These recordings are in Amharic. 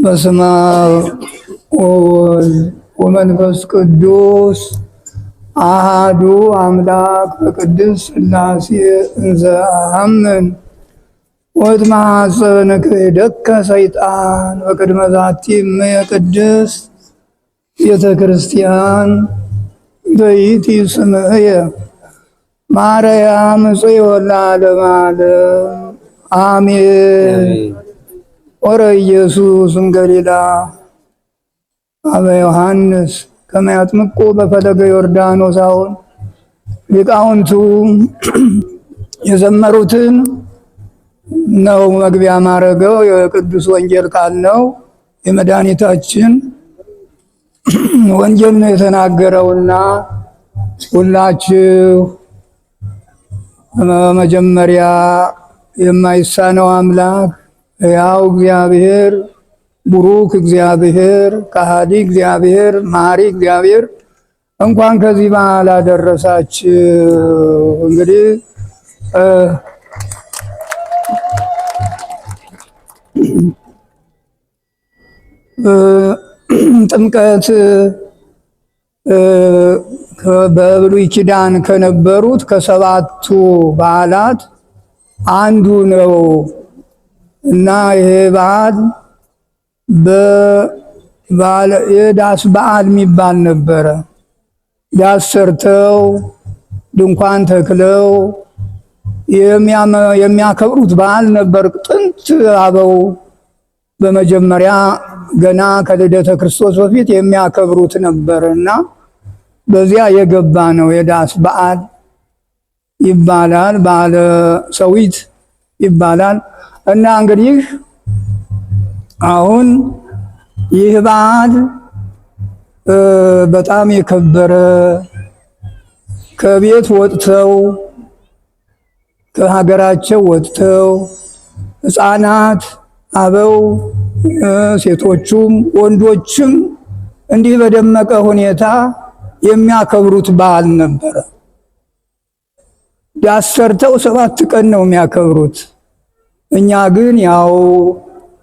በስመ አብ ወወልድ ወመንፈስ ቅዱስ አሃዱ አምላክ በቅድስት ሥላሴ እንዘ አአምን ወእትመሐፀን ክህደከ ሰይጣን በቅድመ ዛቲ እምየ ቅድስት ቤተ ክርስቲያን በይእቲ ስምዕየ ማርያም ጽዮን ለዓለመ ዓለም አሜን። ኦረ ኢየሱስ እምገሊላ አበ ዮሐንስ ከመ ያጥምቁ በፈለገ ዮርዳኖስ። አሁን ሊቃውንቱ የዘመሩትን ነው መግቢያ ማረገው። የቅዱስ ወንጌል ቃል ነው። የመድኃኒታችን ወንጌል ነው የተናገረውና ሁላችሁ መጀመሪያ የማይሳነው አምላክ ሕያው እግዚአብሔር ቡሩክ እግዚአብሔር ከሃዲ እግዚአብሔር መሐሪ እግዚአብሔር እንኳን ከዚህ በዓል አደረሳችሁ። እንግዲህ ጥምቀት በብሉይ ኪዳን ከነበሩት ከሰባቱ በዓላት አንዱ ነው እና ይሄ በዓል የዳስ በዓል የሚባል ነበረ። ዳስ ሰርተው ድንኳን ተክለው የሚያከብሩት በዓል ነበር። ጥንት አበው በመጀመሪያ ገና ከልደተ ክርስቶስ በፊት የሚያከብሩት ነበር እና በዚያ የገባ ነው። የዳስ በዓል ይባላል። በዓለ ሰዊት ይባላል። እና እንግዲህ አሁን ይህ በዓል በጣም የከበረ ከቤት ወጥተው ከሀገራቸው ወጥተው ሕፃናት አበው ሴቶቹም ወንዶችም እንዲህ በደመቀ ሁኔታ የሚያከብሩት በዓል ነበረ። ዳስ ሰርተው 7 ቀን ነው የሚያከብሩት። እኛ ግን ያው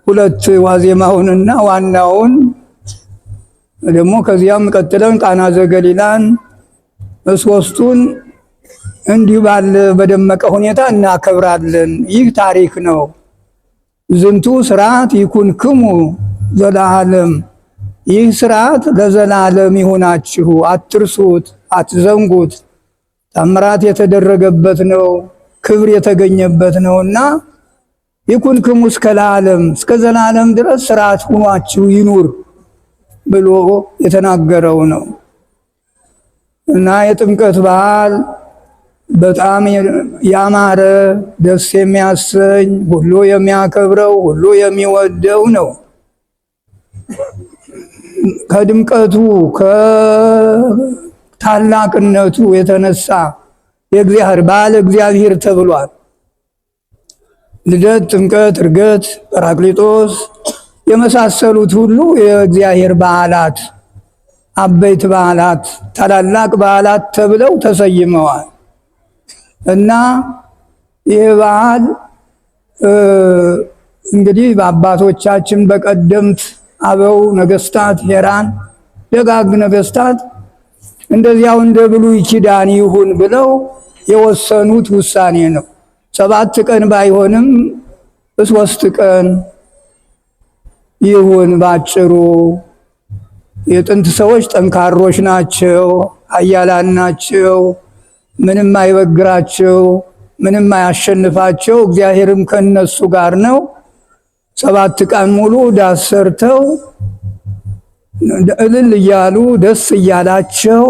ሁለት ዋዜማውንና ዋናውን ደግሞ ከዚያም ቀጥለን ቃና ዘገሊላን ሶስቱን እንዲህ ባለ በደመቀ ሁኔታ እናከብራለን። ይህ ታሪክ ነው። ዝንቱ ስርዓት ይኩንክሙ ዘለዓለም፣ ይህ ስርዓት ለዘላለም ይሁናችሁ፣ አትርሱት፣ አትዘንጉት። ታምራት የተደረገበት ነው፣ ክብር የተገኘበት ነውና ይኩንክሙ እስከ ለዓለም፣ እስከ ዘላለም ድረስ ስርዓት ሁኗችሁ ይኑር ብሎ የተናገረው ነው። እና የጥምቀት በዓል በጣም ያማረ ደስ የሚያሰኝ ሁሉ የሚያከብረው ሁሉ የሚወደው ነው። ከድምቀቱ ከታላቅነቱ የተነሳ የእግዚአብሔር በዓለ እግዚአብሔር ተብሏል። ልደት፣ ጥምቀት፣ ዕርገት፣ ጰራቅሊጦስ የመሳሰሉት ሁሉ የእግዚአብሔር በዓላት አበይት በዓላት ታላላቅ በዓላት ተብለው ተሰይመዋል። እና ይህ በዓል እንግዲህ በአባቶቻችን በቀደምት አበው ነገስታት ሄራን ደጋግ ነገስታት እንደዚያው እንደ ብሉይ ኪዳን ይሁን ብለው የወሰኑት ውሳኔ ነው። 7 ቀን ባይሆንም 3 ቀን ይሁን ባጭሩ። የጥንት ሰዎች ጠንካሮች ናቸው፣ ኃያላን ናቸው። ምንም አይበግራቸው፣ ምንም አያሸንፋቸው። እግዚአብሔርም ከነሱ ጋር ነው። 7 ቀን ሙሉ ዳስ ሰርተው እልል እያሉ ደስ እያላቸው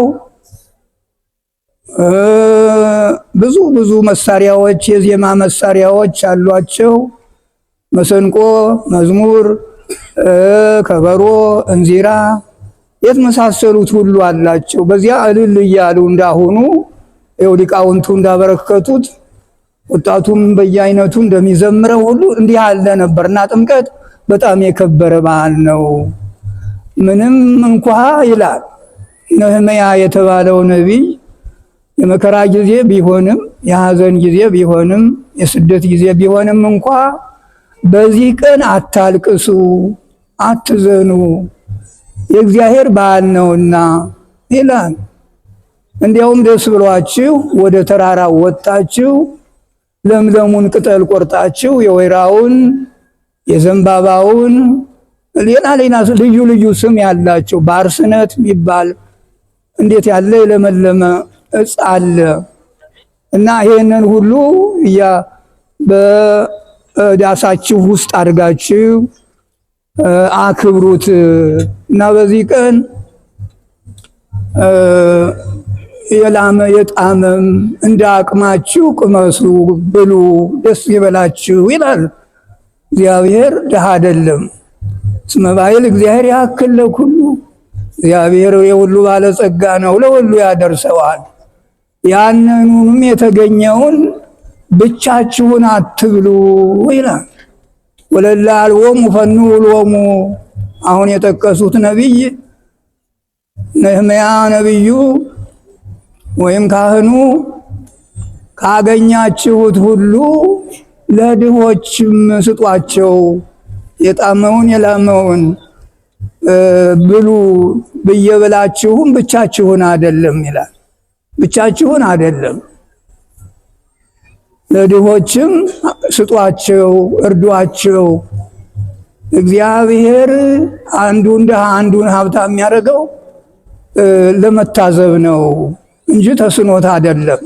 ብዙ ብዙ መሳሪያዎች የዜማ መሳሪያዎች አሏቸው። መሰንቆ፣ መዝሙር፣ ከበሮ፣ እንዚራ የተመሳሰሉት ሁሉ አላቸው። በዚያ እልል እያሉ እንዳሁኑ ይኸው ሊቃውንቱ እንዳበረከቱት ወጣቱም በየአይነቱ እንደሚዘምረው ሁሉ እንዲህ ያለ ነበርና ጥምቀት በጣም የከበረ በዓል ነው። ምንም እንኳ ይላል ነህምያ የተባለው ነቢይ የመከራ ጊዜ ቢሆንም የሐዘን ጊዜ ቢሆንም የስደት ጊዜ ቢሆንም እንኳ በዚህ ቀን አታልቅሱ፣ አትዘኑ፣ የእግዚአብሔር በዓል ነውና ይላል። እንዲያውም ደስ ብሏችሁ ወደ ተራራው ወጣችሁ ለምለሙን ቅጠል ቆርጣችሁ የወይራውን የዘንባባውን ሌላ ሌላ ልዩ ልዩ ስም ያላቸው ባርስነት የሚባል እንዴት ያለ የለመለመ እጽ አለ እና ይሄንን ሁሉ በዳሳችሁ ውስጥ አድርጋችሁ አክብሩት እና በዚህ ቀን የላመ የጣመም እንደ አቅማችሁ ቅመሱ፣ ብሉ፣ ደስ ይበላችሁ ይላል። እግዚአብሔር ድሃ አይደለም። እስመ ባይል እግዚአብሔር ያክል ለኩሉ፣ እግዚአብሔር የሁሉ ባለጸጋ ነው፣ ለሁሉ ያደርሰዋል። ያንኑንም የተገኘውን ብቻችሁን አትብሉ ይላል። ወለላ አልቦሙ ፈኑ ሎሙ። አሁን የጠቀሱት ነቢይ ነህምያ ነቢዩ ወይም ካህኑ ካገኛችሁት ሁሉ ለድሆችም ስጧቸው፣ የጣመውን የላመውን ብሉ ብየብላችሁም ብቻችሁን አይደለም ይላል። ብቻችሁን አይደለም፣ ለድሆችም ስጧቸው፣ እርዷቸው። እግዚአብሔር አንዱን ድሃ አንዱን ሀብታም የሚያደርገው ለመታዘብ ነው እንጂ ተስኖት አይደለም።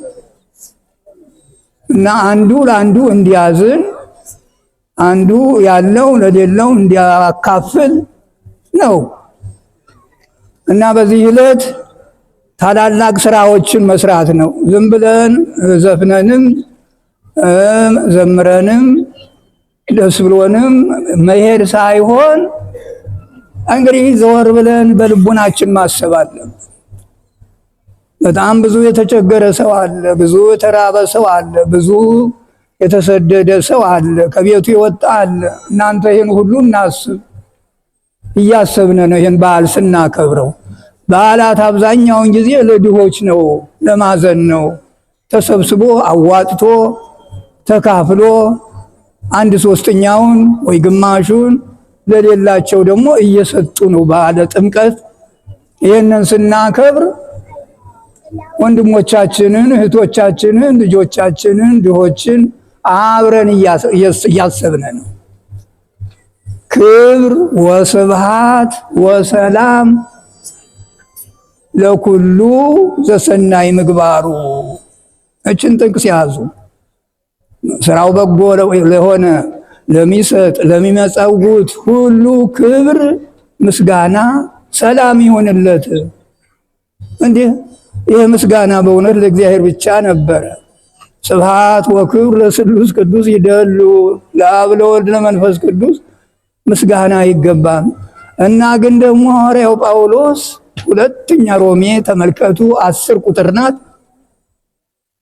እና አንዱ ለአንዱ እንዲያዝን፣ አንዱ ያለው ለሌለው እንዲያካፍል ነው። እና በዚህ ዕለት ታላላቅ ስራዎችን መስራት ነው። ዝም ብለን ዘፍነንም ዘምረንም ደስ ብሎንም መሄድ ሳይሆን እንግዲህ ዘወር ብለን በልቡናችን ማሰብ አለብን። በጣም ብዙ የተቸገረ ሰው አለ። ብዙ የተራበ ሰው አለ። ብዙ የተሰደደ ሰው አለ። ከቤቱ የወጣ አለ። እናንተ ይህን ሁሉ እናስብ። እያሰብን ነው ይህን በዓል ስናከብረው። በዓላት አብዛኛውን ጊዜ ለድሆች ነው፣ ለማዘን ነው። ተሰብስቦ አዋጥቶ ተካፍሎ አንድ ሶስተኛውን ወይ ግማሹን ለሌላቸው ደግሞ እየሰጡ ነው። በዓለ ጥምቀት ይህንን ስናከብር ወንድሞቻችንን፣ እህቶቻችንን፣ ልጆቻችንን፣ ድሆችን አብረን እያሰብን ነው። ክብር ወስብሃት ወሰላም ለኩሉ ዘሰናይ ምግባሩ። እችን ጥቅስ ያዙ። ስራው በጎ ለሆነ ለሚሰጥ ለሚመጸውት ሁሉ ክብር ምስጋና ሰላም ይሁንለት። እንዲህ ይህ ምስጋና በእውነት ለእግዚአብሔር ብቻ ነበረ። ስብሃት ወክብር ለስሉስ ቅዱስ ይደሉ ለአብ ለወልድ ለመንፈስ ቅዱስ ምስጋና ይገባል። እና ግን ደግሞ ሐዋርያው ጳውሎስ ሁለተኛ ሮሜ ተመልከቱ፣ 10 ቁጥር ናት፣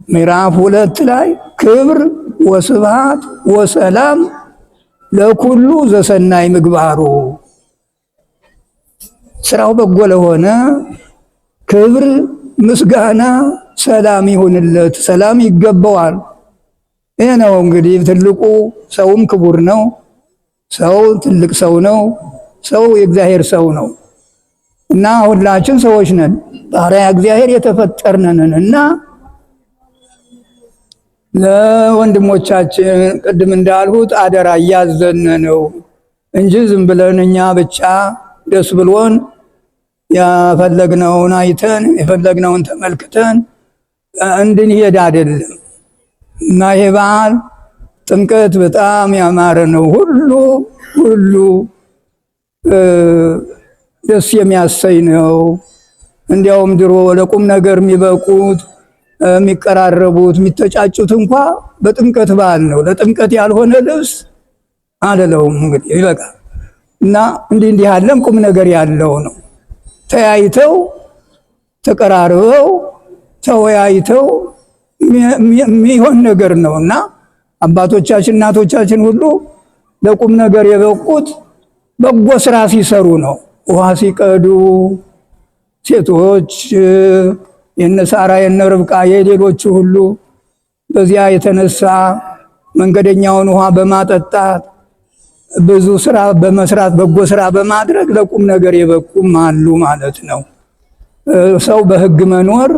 ምዕራፍ 2 ላይ ክብር ወስብሃት ወሰላም ለኩሉ ዘሰናይ ምግባሩ። ስራው በጎ ለሆነ ክብር ምስጋና ሰላም ይሁንለት፣ ሰላም ይገባዋል። ይሄ ነው እንግዲህ ትልቁ። ሰውም ክቡር ነው። ሰው ትልቅ ሰው ነው። ሰው የእግዚአብሔር ሰው ነው። እና ሁላችን ሰዎች ነን፣ ባሪያ እግዚአብሔር የተፈጠርነን። እና ለወንድሞቻችን ቅድም እንዳልሁት አደራ እያዘነ ነው እንጂ ዝም ብለን እኛ ብቻ ደስ ብሎን የፈለግነውን አይተን የፈለግነውን ተመልክተን እንድንሄድ አይደለም። እና ይሄ በዓል ጥምቀት በጣም ያማረ ነው። ሁሉ ሁሉ ደስ የሚያሰኝ ነው። እንዲያውም ድሮ ለቁም ነገር የሚበቁት የሚቀራረቡት የሚተጫጩት እንኳ በጥምቀት በዓል ነው። ለጥምቀት ያልሆነ ልብስ አልለውም እንግዲህ ይበቃል። እና እንዲህ እንዲህ ያለም ቁም ነገር ያለው ነው። ተያይተው ተቀራርበው ተወያይተው የሚሆን ነገር ነው። እና አባቶቻችን እናቶቻችን ሁሉ ለቁም ነገር የበቁት በጎ ስራ ሲሰሩ ነው። ውሃ ሲቀዱ ሴቶች የነ ሳራ የነ ርብቃ የሌሎቹ ሁሉ በዚያ የተነሳ መንገደኛውን ውሃ በማጠጣት ብዙ ስራ በመስራት በጎ ስራ በማድረግ ለቁም ነገር የበቁም አሉ ማለት ነው። ሰው በህግ መኖር፣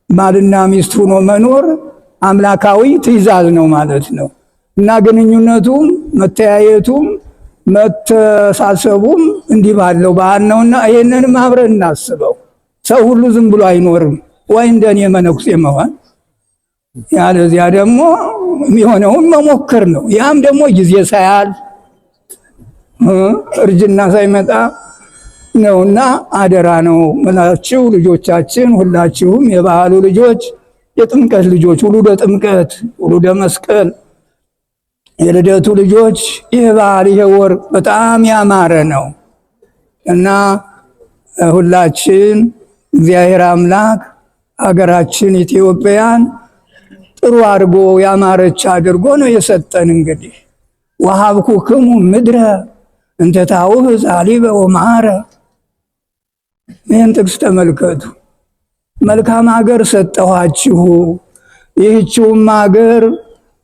ባልና ሚስት ሆኖ መኖር አምላካዊ ትእዛዝ ነው ማለት ነው። እና ግንኙነቱም መተያየቱም መተሳሰቡም እንዲህ ባለው ባህል ነውና ይህንንም አብረን እናስበው። ሰው ሁሉ ዝም ብሎ አይኖርም። ወይ እንደኔ መነኩሴ መሆን፣ ያለዚያ ደግሞ የሚሆነውን መሞከር ነው። ያም ደግሞ ጊዜ ሳያል እርጅና ሳይመጣ ነውና አደራ ነው ምላችሁ ልጆቻችን፣ ሁላችሁም የበዓሉ ልጆች፣ የጥምቀት ልጆች፣ ውሉደ ጥምቀት፣ ውሉደ መስቀል፣ የልደቱ ልጆች፣ ይህ በዓል ይሄ ወር በጣም ያማረ ነው እና ሁላችን እግዚአብሔር አምላክ አገራችን ኢትዮጵያን ጥሩ አድርጎ ያማረች አድርጎ ነው የሰጠን። እንግዲህ ወሀብኩክሙ ምድረ እንተ ታውህዝ ሐሊበ ወመዓረ። ይህን ጥቅስ ተመልከቱ። መልካም አገር ሰጠኋችሁ፣ ይህችውም አገር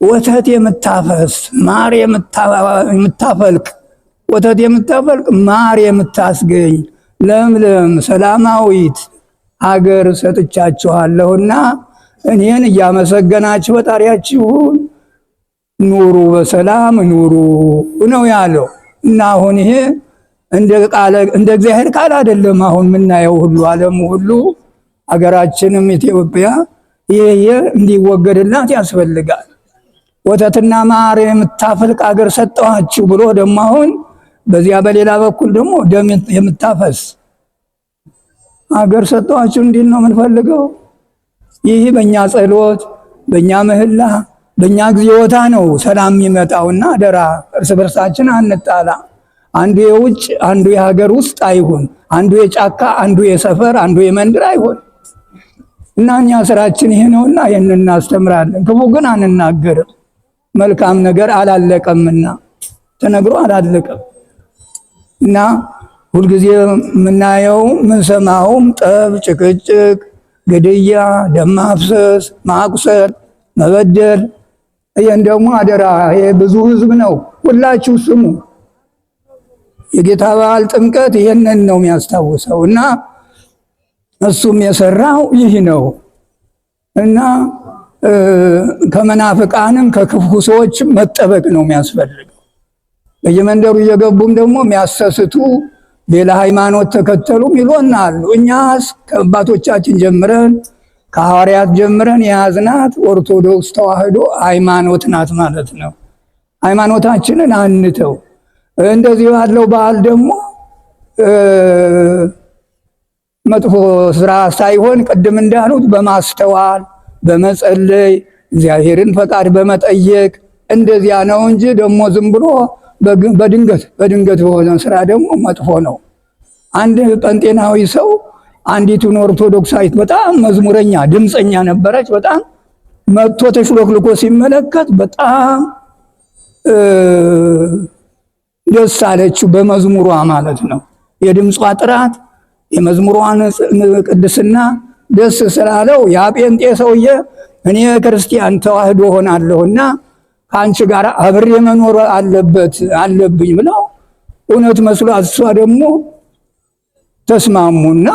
ወተት የምታፈስ ማር የምታፈልቅ፣ ወተት የምታፈልቅ ማር የምታስገኝ ለምለም ሰላማዊት አገር ሰጥቻችኋለሁና እኔን እያመሰገናችሁ ፈጣሪያችሁን ኑሩ፣ በሰላም ኑሩ ነው ያለው። እና አሁን ይሄ እንደ እግዚአብሔር ቃል አይደለም። አሁን የምናየው ሁሉ ዓለሙ ሁሉ አገራችንም ኢትዮጵያ ይሄ እንዲወገድላት ያስፈልጋል። ወተትና ማር የምታፈልቅ አገር ሰጠኋችሁ ብሎ ደግሞ አሁን በዚያ በሌላ በኩል ደግሞ ደም የምታፈስ አገር ሰጠኋችሁ እንዲል ነው የምንፈልገው። ይህ በእኛ ጸሎት፣ በእኛ ምህላ፣ በእኛ እግዚኦታ ነው ሰላም የሚመጣውና አደራ እርስ በርሳችን አንጣላ። አንዱ የውጭ አንዱ የሀገር ውስጥ አይሁን፣ አንዱ የጫካ አንዱ የሰፈር አንዱ የመንደር አይሁን። እና እኛ ስራችን ይሄ ነውና ይህን እናስተምራለን። ክፉ ግን አንናገርም። መልካም ነገር አላለቀምና ተነግሮ አላለቀም። እና ሁልጊዜ የምናየው ምንሰማውም ጠብ፣ ጭቅጭቅ፣ ግድያ፣ ደም ማፍሰስ፣ ማቁሰል፣ መበደል፣ ይህን ደግሞ አደራ። ይሄ ብዙ ህዝብ ነው። ሁላችሁ ስሙ። የጌታ በዓል ጥምቀት ይህንን ነው የሚያስታውሰው። እና እሱም የሰራው ይህ ነው። እና ከመናፍቃንም ከክፉ ሰዎች መጠበቅ ነው የሚያስፈልገው። በየመንደሩ እየገቡም ደግሞ የሚያሰስቱ ሌላ ሃይማኖት ተከተሉም ይሎናሉ። እኛስ ከአባቶቻችን ጀምረን ከሐዋርያት ጀምረን የያዝናት ኦርቶዶክስ ተዋህዶ ሃይማኖት ናት ማለት ነው። ሃይማኖታችንን አንተው። እንደዚህ ባለው በዓል ደግሞ መጥፎ ስራ ሳይሆን ቅድም እንዳሉት በማስተዋል በመጸለይ እግዚአብሔርን ፈቃድ በመጠየቅ እንደዚያ ነው እንጂ ደግሞ ዝም ብሎ በድንገት በድንገት በሆነ ስራ ደግሞ መጥፎ ነው። አንድ ጴንጤናዊ ሰው አንዲቱን ኦርቶዶክሳዊት በጣም መዝሙረኛ ድምፀኛ ነበረች። በጣም መጥቶ ተሽሎክልኮ ሲመለከት በጣም ደስ አለችው፣ በመዝሙሯ ማለት ነው። የድምጿ ጥራት የመዝሙሯ ቅድስና ደስ ስላለው ያ ጴንጤ ሰውዬ እኔ ክርስቲያን ተዋህዶ ሆናለሁና ከአንቺ ጋር አብሬ መኖር አለበት አለብኝ ብለው እውነት መስሏት እሷ ደግሞ ተስማሙና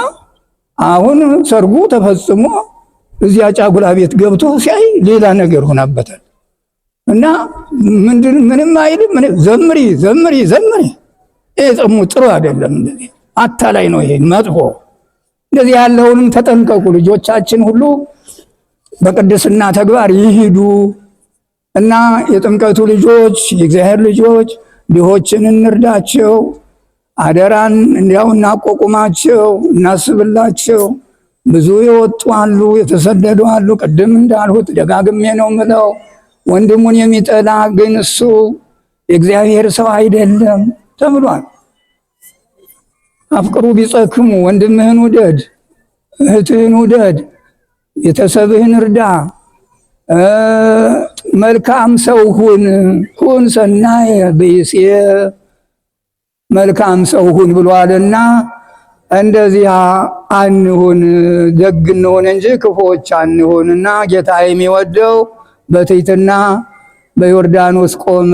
አሁን ሰርጉ ተፈጽሞ እዚያ ጫጉላ ቤት ገብቶ ሲያይ ሌላ ነገር ሆናበታል። እና ምንድን ምንም አይልም። ዘምሪ ዘምሪ ዘምሪ። ይሄ ጥሙ ጥሩ አይደለም። እንደዚህ አታላይ ነው፣ ይሄ መጥፎ። እንደዚህ ያለውንም ተጠንቀቁ። ልጆቻችን ሁሉ በቅድስና ተግባር ይሂዱ እና የጥምቀቱ ልጆች የእግዚአብሔር ልጆች ድሆችን እንርዳቸው፣ አደራን እንዲያው እናቋቁማቸው፣ እናስብላቸው። ብዙ የወጡ አሉ፣ የተሰደዱ አሉ። ቅድም እንዳልሁት ደጋግሜ ነው ምለው፣ ወንድሙን የሚጠላ ግን እሱ የእግዚአብሔር ሰው አይደለም ተብሏል። አፍቅሩ ቢጸክሙ፣ ወንድምህን ውደድ፣ እህትህን ውደድ፣ ቤተሰብህን እርዳ፣ መልካም ሰው ሁን፣ ሁን ሰናየ ብእሴ፣ መልካም ሰው ሁን ብሏልና እንደዚያ አንሁን፣ ደግ እንሁን እንጂ ክፉዎች አንሁንና ጌታ የሚወደው በትሕትና በዮርዳኖስ ቆመ።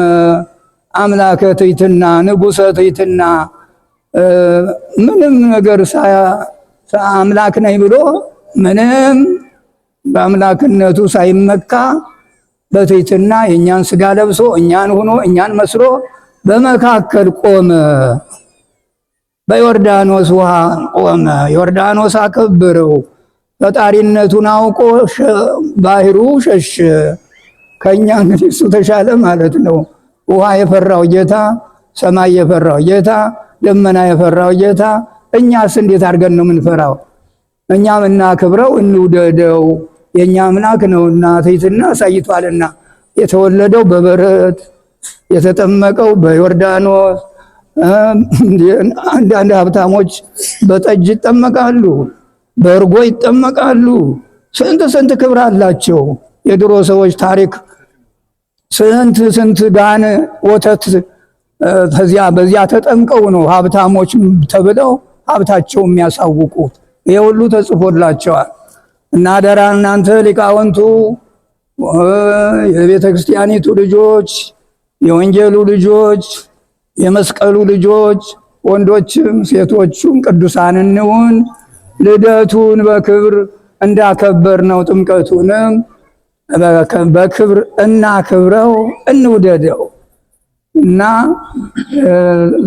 አምላከ ትሕትና፣ ንጉሠ ትሕትና፣ ምንም ነገር አምላክ ነኝ ብሎ ምንም በአምላክነቱ ሳይመካ በትሕትና የእኛን ስጋ ለብሶ እኛን ሆኖ እኛን መስሎ በመካከል ቆመ። በዮርዳኖስ ውሃ ቆመ። ዮርዳኖስ አከበረው። ፈጣሪነቱን አውቆ ባህሩ ሸሸ። ከኛ እንግዲህ እሱ ተሻለ ማለት ነው። ውሃ የፈራው ጌታ፣ ሰማይ የፈራው ጌታ፣ ደመና የፈራው ጌታ፣ እኛስ እንዴት አድርገን ነው የምንፈራው? እኛም እናክብረው፣ እንውደደው። የእኛ አምላክ ነውና ትሕትና አሳይቷልና። የተወለደው በበረት፣ የተጠመቀው በዮርዳኖስ። አንዳንድ ሀብታሞች በጠጅ ይጠመቃሉ፣ በእርጎ ይጠመቃሉ። ስንት ስንት ክብር አላቸው። የድሮ ሰዎች ታሪክ ስንት ስንት ጋን ወተት ከዚያ በዚያ ተጠምቀው ነው ሀብታሞች ተብለው ሀብታቸው የሚያሳውቁት። ይሄ ሁሉ ተጽፎላቸዋል። እና አደራ እናንተ ሊቃውንቱ፣ የቤተ ክርስቲያኒቱ ልጆች፣ የወንጌሉ ልጆች፣ የመስቀሉ ልጆች፣ ወንዶችም ሴቶቹም ቅዱሳን እንሁን። ልደቱን በክብር እንዳከበር ነው ጥምቀቱንም በክብር እናክብረው፣ እንውደደው። እና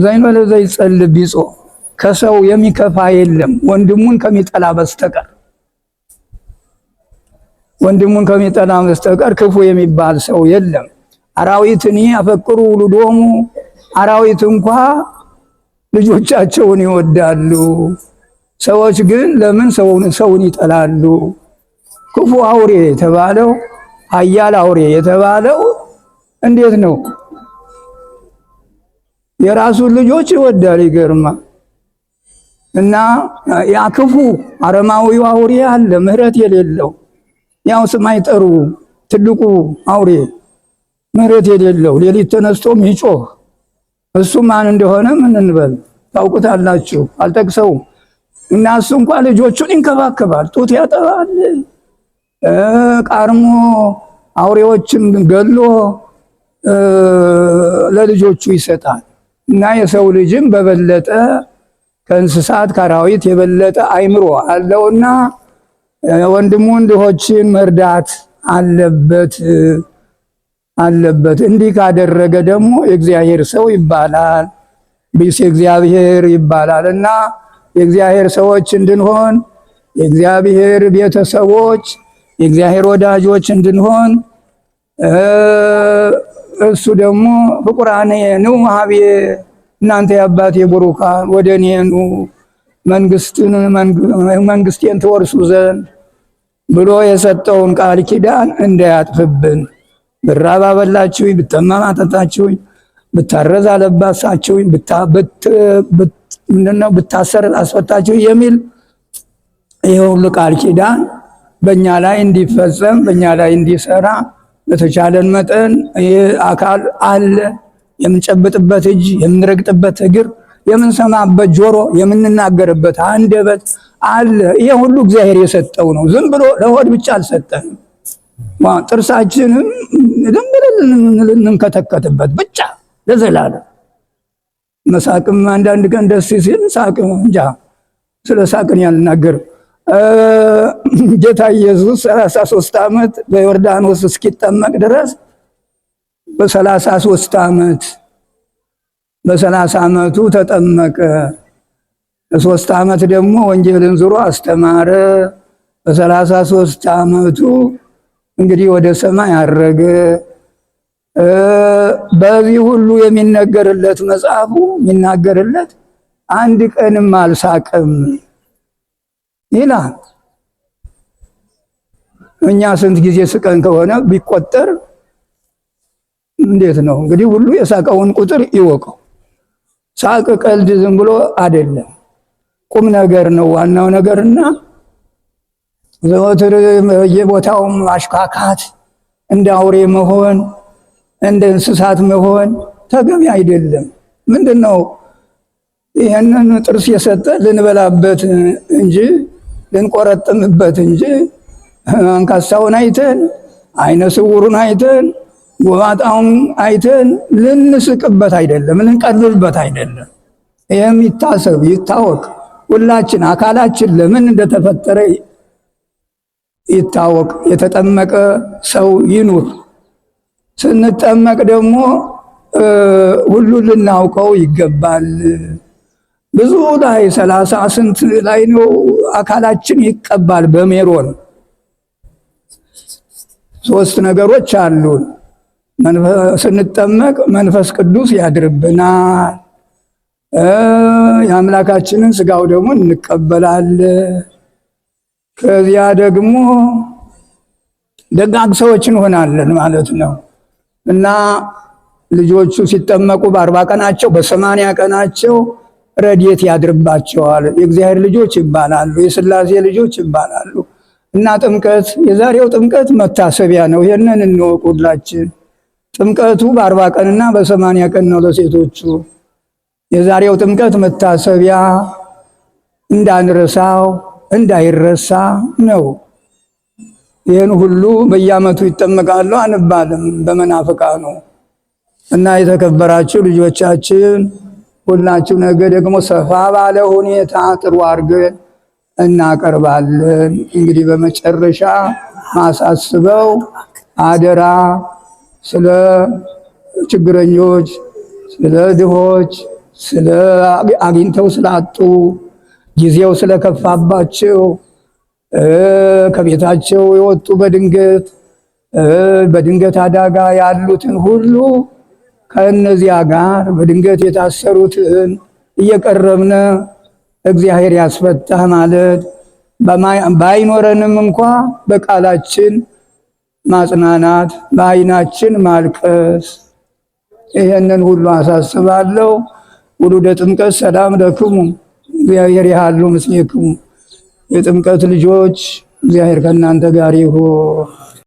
ዘይንበለ ዘይጸልብ ቢጾ፣ ከሰው የሚከፋ የለም ወንድሙን ከሚጠላ በስተቀር። ወንድሙን ከሚጠላ በስተቀር ክፉ የሚባል ሰው የለም። አራዊትኒ ያፈቅሩ ውሉዶሙ፣ አራዊት እንኳ ልጆቻቸውን ይወዳሉ። ሰዎች ግን ለምን ሰውን ይጠላሉ? ክፉ አውሬ የተባለው፣ ኃያል አውሬ የተባለው እንዴት ነው? የራሱን ልጆች ይወዳል። ይገርማ። እና ያ ክፉ አረማዊው አውሬ አለ፣ ምህረት የሌለው፣ ያው ስም አይጠሩ፣ ትልቁ አውሬ ምህረት የሌለው፣ ሌሊት ተነስቶ ሚጮህ፣ እሱ ማን እንደሆነ ምን እንበል፣ ታውቁታላችሁ፣ አልጠቅሰውም። እና እሱ እንኳን ልጆቹን ይንከባከባል፣ ጡት ያጠባል፣ ቃርሞ አውሬዎችን ገሎ ለልጆቹ ይሰጣል። እና የሰው ልጅም በበለጠ ከእንስሳት ከአራዊት የበለጠ አይምሮ አለውና ወንድሙን ድሆችን መርዳት አለበት አለበት። እንዲህ ካደረገ ደግሞ የእግዚአብሔር ሰው ይባላል፣ ቢስ እግዚአብሔር ይባላል። እና የእግዚአብሔር ሰዎች እንድንሆን፣ የእግዚአብሔር ቤተሰቦች፣ የእግዚአብሔር ወዳጆች እንድንሆን፣ እሱ ደግሞ ፍቁራኔ ኑ ሀቤ፣ እናንተ የአባቴ ቡሩካን ወደ እኔ ኑ መንግስቴን ትወርሱ ዘንድ ብሎ የሰጠውን ቃል ኪዳን እንዳያጥፍብን፣ ብራብ አበላችሁኝ፣ ብጠማ አጠጣችሁኝ፣ ብታረዝ አለባሳችሁኝ፣ ምንድነው ብታሰር አስፈታችሁኝ የሚል ይህ ሁሉ ቃል ኪዳን በእኛ ላይ እንዲፈጸም፣ በእኛ ላይ እንዲሰራ በተቻለን መጠን ይህ አካል አለ፣ የምንጨብጥበት እጅ፣ የምንረግጥበት እግር፣ የምንሰማበት ጆሮ፣ የምንናገርበት አንደበት አለ። ይሄ ሁሉ እግዚአብሔር የሰጠው ነው። ዝም ብሎ ለሆድ ብቻ አልሰጠንም። ጥርሳችንም ዝም ብለን ልንከተከትበት ብቻ ለዘላለም መሳቅም አንዳንድ ቀን ደስ ሲል ሳቅ እንጃ፣ ስለ ሳቅን ያልናገርም። ጌታ ኢየሱስ 33 ዓመት በዮርዳኖስ እስኪጠመቅ ድረስ በ33 ዓመት፣ በ30 ዓመቱ ተጠመቀ። በ3 ዓመት ደግሞ ወንጌልን ዙሮ አስተማረ። በ33 ዓመቱ እንግዲህ ወደ ሰማይ አረገ። በዚህ ሁሉ የሚነገርለት፣ መጽሐፉ የሚናገርለት አንድ ቀንም አልሳቅም ይላል። እኛ ስንት ጊዜ ስቀን ከሆነ ቢቆጠር እንዴት ነው? እንግዲህ ሁሉ የሳቀውን ቁጥር ይወቀው። ሳቅ ቀልድ ዝም ብሎ አይደለም፣ ቁም ነገር ነው ዋናው ነገርና ዘወትር በየቦታው ማሽካካት፣ እንደ አውሬ መሆን፣ እንደ እንስሳት መሆን ተገቢ አይደለም። ምንድን ነው ይህንን ጥርስ የሰጠ? ልንበላበት እንጂ፣ ልንቆረጥምበት እንጂ አንካሳውን አይተን፣ አይነ ስውሩን አይተን፣ ጎባጣውን አይተን ልንስቅበት አይደለም፣ ልንቀልልበት አይደለም። ይህም ይታሰብ ይታወቅ። ሁላችን አካላችን ለምን እንደተፈጠረ ይታወቅ። የተጠመቀ ሰው ይኑር። ስንጠመቅ ደግሞ ሁሉ ልናውቀው ይገባል። ብዙ ላይ 30 ስንት ላይ ነው አካላችን ይቀባል በሜሮን። ሶስት ነገሮች አሉን። ስንጠመቅ መንፈስ ቅዱስ ያድርብናል። የአምላካችንን ስጋው ደግሞ እንቀበላለን። ከዚያ ደግሞ ደጋግ ሰዎች እንሆናለን ማለት ነው እና ልጆቹ ሲጠመቁ በ40 ቀናቸው በ80 ቀናቸው ረድኤት ያድርባቸዋል። የእግዚአብሔር ልጆች ይባላሉ፣ የሥላሴ ልጆች ይባላሉ። እና ጥምቀት የዛሬው ጥምቀት መታሰቢያ ነው። ይህንን እንወቁላችን። ጥምቀቱ በ40 ቀንና በ80 ቀን ነው ለሴቶቹ። የዛሬው ጥምቀት መታሰቢያ እንዳንረሳው እንዳይረሳ ነው። ይህን ሁሉ በየዓመቱ ይጠመቃሉ አንባልም በመናፍቃኑ። እና የተከበራችሁ ልጆቻችን ሁላችሁ ነገ ደግሞ ሰፋ ባለ ሁኔታ ጥሩ አድርገን እናቀርባለን። እንግዲህ በመጨረሻ ማሳስበው አደራ ስለ ችግረኞች፣ ስለ ድሆች፣ ስለ አግኝተው ስላጡ ጊዜው ስለከፋባቸው ከቤታቸው የወጡ በድንገት በድንገት አደጋ ያሉትን ሁሉ ከእነዚያ ጋር በድንገት የታሰሩትን እየቀረብነ እግዚአብሔር ያስፈታህ ማለት ባይኖረንም እንኳ በቃላችን ማጽናናት፣ በዓይናችን ማልቀስ፣ ይህንን ሁሉ አሳስባለሁ። ውሉደ ጥምቀት ሰላም ለክሙ እግዚአብሔር ያሃሉ ምስሌክሙ። የጥምቀት ልጆች እግዚአብሔር ከእናንተ ጋር ይሁን።